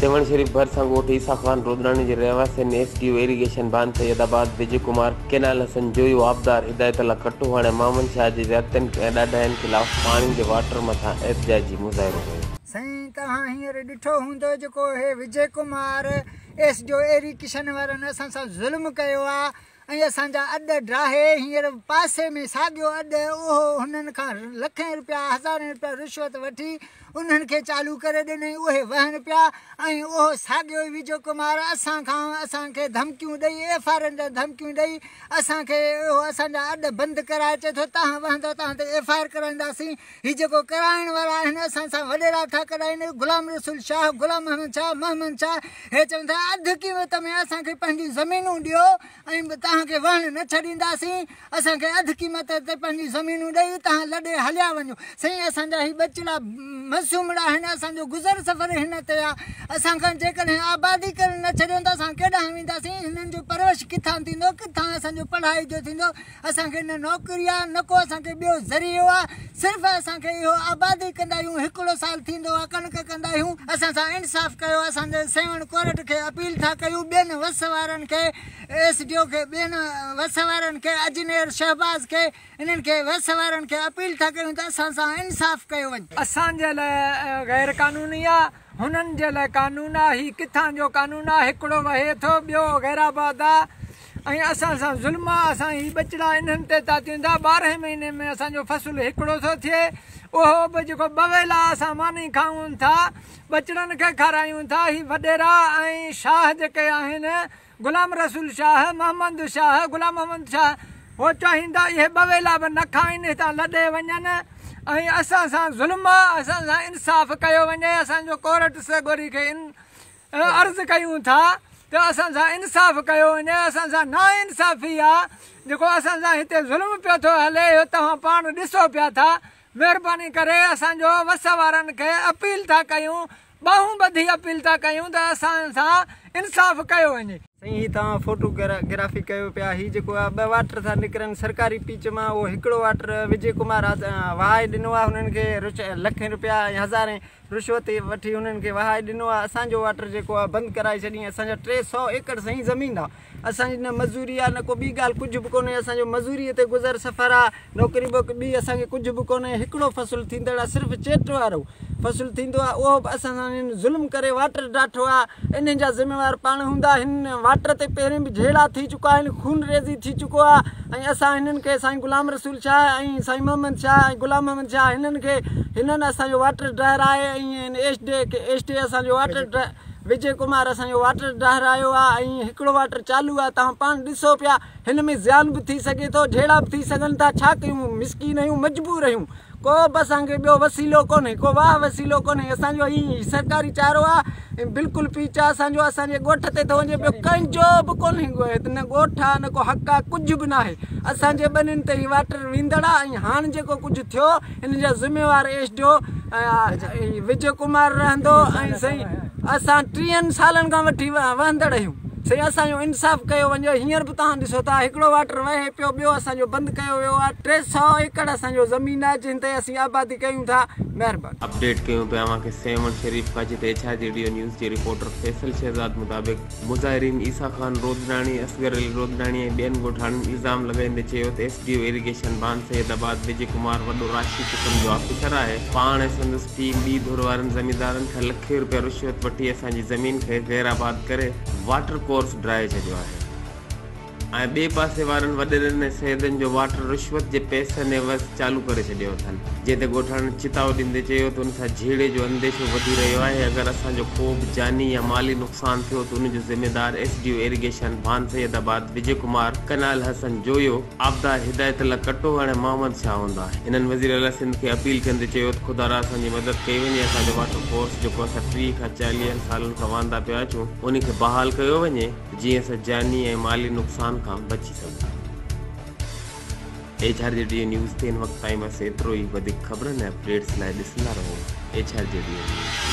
سيوهڻ شريف ڀرسان ڳوٺ عيسيٰ خان رودراڻي جي رهواسين S D O irrigation Bhan Syedabad Vijay Kumar, canal Hassan Joyo, آبدار هدايت الله ڪٽوهاڻ ۽ محمد شاهه جي زيادتين ۽ ڏاڍاين خلاف پاڻي جي واٽر مٿان احتجاجي مظاهرو ڪيو. سائين توهان هينئر ڏٺو هوندو جيڪو هي Vijay Kumar S D O irrigation وارن اسان سان ظلم ڪيو آ ۽ اسان جا اڏ ڊاهي هينئر پاسي ۾ ساڳيو اڏ اهو هنن کان لکين رپيا هزارين رپيا رشوت وٺي انهن کي چالو ڪري ڏنئي اهي وهن پيا ۽ اهو ساڳيو ئي وجي ڪمار اسان کان اسان کي ڌمڪيون ڏئي ايف آر اين جا ڌمڪيون ڏئي اسان کي اهو اسان جا اڏ بند ڪرائي چئي ٿو تهان وهندو تهان تي ايف I R ڪرائينداسين هي جيڪو ڪرائڻ وارا آهن اسان سان وڏيرا ٿا ڪرائين غلام رسول شاهه، غلام محمد شاهه، محمد شاهه هي چون ٿا اڌ قيمت ۾ اسان کي پنهنجون زمينون ڏيو ۽ توهان کي وهڻ نه ڇڏينداسين اسان کي اڌ قيمت تي پنهنجون زمينون ڏئي توهان لڏي هليا وڃو سائين اسان جا هي ٻچڙا معصومڙا آهن اسان جو گذر سفر هن تي آهي اسان کان جيڪڏهن آبادي ڪرڻ نه ڇڏيو ته اسان ڪيڏانهن وينداسين هنن جو پرورش ڪٿان ٿيندو ڪٿان اسان جو پڙهائي جو ٿيندو اسان کي نه نوڪري آ نه ڪو اسان کي ٻيو ذريعو آ صرف اسان کي اهو آبادي ڪندا آهيون هڪڙو سال ٿيندو آ ڪڻڪ ڪندا آهيون اسان سان انصاف ڪيو اسان جي سيوهڻ ڪورٽ کي اپيل ٿا ڪيون ٻين وس وارن کي ايس ڊي او کي ٻين وس وارن کي اجنير شهباز کي انهن کي وس وارن کي اپيل ٿا ڪيون ته اسان سان انصاف ڪيو وڃي. اسان جي لاء غير قانوني آ هنن جي لاء قانون آ هي ڪٿان جو قانون آ هڪڙو وهي ٿو ٻيو غير آباد آ ۽ اسان سان ظلم آ اسان هي ٻچڙا انهن تي ٿا ٿيون ٿا ٻارهين مهيني ۾ اسان جو فصل هڪڙو ٿو ٿئي اهو به جيڪو ٻه ويلا اسان ماني کائون ٿا ٻچڙن کي کارايون ٿا هي وڏيرا ۽ شاهه جيڪي آهن غلام رسول شاهه محمد شاهه غلام محمد شاهه هو چاهين ٿا اهي ٻه ويلا به نه کائين هتان لڏي وڃن ۽ اسان سان ظلم آ اسان سان انصاف ڪيو وڃي اسان جو ڪورٽ سڳوري کي عرض ڪيون ٿا ته اسان سان انصاف ڪيو وڃي اسان سان نا انصافي آ جيڪو اسان سان هتي ظلم پيو ٿو هلي اهو توهان پاڻ ڏسو پيا ٿا مهرباني ڪري اسان جو وس وارن کي اپيل ٿا ڪيون ٻانهون ٻڌي اپيل ٿا ڪيون ته اسان سان انصاف ڪيو وڃي. سائين هي توهان فوٽو گرافي ڪيو پيا هي جيڪو آ ٻه واٽر ٿا نڪرن سرڪاري پيچ مان اهو هڪڙو واٽر وجي ڪمار وهائي ڏنو آ هنن کي لکين رپيا ۽ هزارين رشوت وٺي هنن کي وهائي ڏنو آ اسان جو واٽر جيڪو آ بند ڪرائي ڇڏين اسان جا 300 ايڪڙ سائين زمين آ اسان جي نه مزوري آ نه ڪو ٻي ڳالهه ڪجهه به ڪونهي اسان جو مزوري تي گذر سفر آ نوڪري ٻوڪري ٻي اسان کي ڪجهه به ڪونهي هڪڙو فصل ٿيندڙ آ صرف چيٽ وارو فصل ٿيندو آ اهو به اسان سان هنن ظلم ڪري واٽر ڊاٺو آ انهن جا ذميوار پاڻ هوندا هن واٽر تي پهرين به جهيڙا ٿي چڪا آهن خون ريزي ٿي چڪو آ ۽ اسان هنن کي سائين غلام رسول شاهه ۽ سائين محمد شاهه ۽ غلام محمد شاهه هنن کي هنن اسان جو واٽر ڊهرائي ۽ هن ايس ڊي کي ايس ڊي اسان جو واٽر وجي ڪمار اسان جو واٽر ڊهرايو آ ۽ هڪڙو واٽر چالو آ توهان پاڻ ڏسو پيا هن ۾ زيان به ٿي سگهي ٿو جهيڙا به ٿي سگهن ٿا ڇا ڪيون مسڪين آهيون مجبور آهيون ڪو به اسان کي ٻيو وسيلو ڪونهي ڪو واهه وسيلو ڪونهي اسان جو هي سرڪاري چارو آ ۽ بلڪل پيچ آ اسان جو اسان جي ڳوٺ تي ٿو وڃي ٻيو ڪنهن جو به ڪونهي هت نه ڳوٺ آ نه ڪو حق آ ڪجهه به ناهي اسان جي ٻنين تي هي واٽر ويندڙ آ ۽ هاڻ جيڪو ڪجهه ٿيو ان جا ذميوار ايس ڊي او وجي ڪمار رهندو ۽ سائين اسان 30 سالن کان وٺي وهندڙ آهيون سائين اسان جو انصاف ڪيو وڃي هينئر به توهان ڏسو ٿا هڪڙو واٽر وهي پيو ٻيو اسان جو بند ڪيو ويو آهي 300 ايڪڙ اسان جو زمين آهي جنهن تي اسين آبادي ڪيون ٿا مهرباني. اپڊيٽ ڪيون پيا اوهان کي سيوهڻ شريف کان جتي H R G D O news جي رپورٽر فيصل شهزاد مطابق مظاهرين عيسيٰ خان رودناڻي، اصغر علي رودناڻي ۽ ٻين ڳوٺاڻن الزام لڳائيندي چيو ته S D O irrigation Bhan Syedabad Vijay Kumar وڏو راشي قسم جو آفيسر آهي پاڻ ۽ سندس ٽيم ٻي ڌر وارن زميندارن کان لکين روپيا رشوت وٺي اسان جي زمين کي غير آباد ڪري واٽر ڪورس ڊاهي ڇڏيو آهي ۽ ٻئي پاسي وارن وڏيرن ۽ سيدن جو واٽر رشوت جي پئسن عيوض چالو ڪري ڇڏيو اٿن جنهن تي ڳوٺاڻن چتاء ڏيندي چيو ته ان سان جهيڙي جو انديشو وڌي رهيو آهي اگر اسان جو ڪو به جاني يا مالي نقصان ٿيو ته ان جو ذميدار S D O irrigation Bhan Syedabad Vijay Kumar, canal Hassan Joyo, آبدار هدايت الله ڪٽوهڙ ۽ محمد شاهه هوندا. هنن وزير اعليٰ سنڌ کي اپيل ڪندي چيو ته خدارا اسان جي مدد ڪئي وڃي اسان جو واٽر ڪورس جيڪو اسان 30 کان 40 سالن کان وهندا پيا اچون ان کي بحال ڪيو وڃي. جيئن اسان جاني ۽ مالي نقصان کان بچي سگهون. H R G D news تي هن وقت تائين بس ايترو ئي وڌيڪ خبرن ۽ اپڊيٽس لاء ڏسندا رهو H R G D news.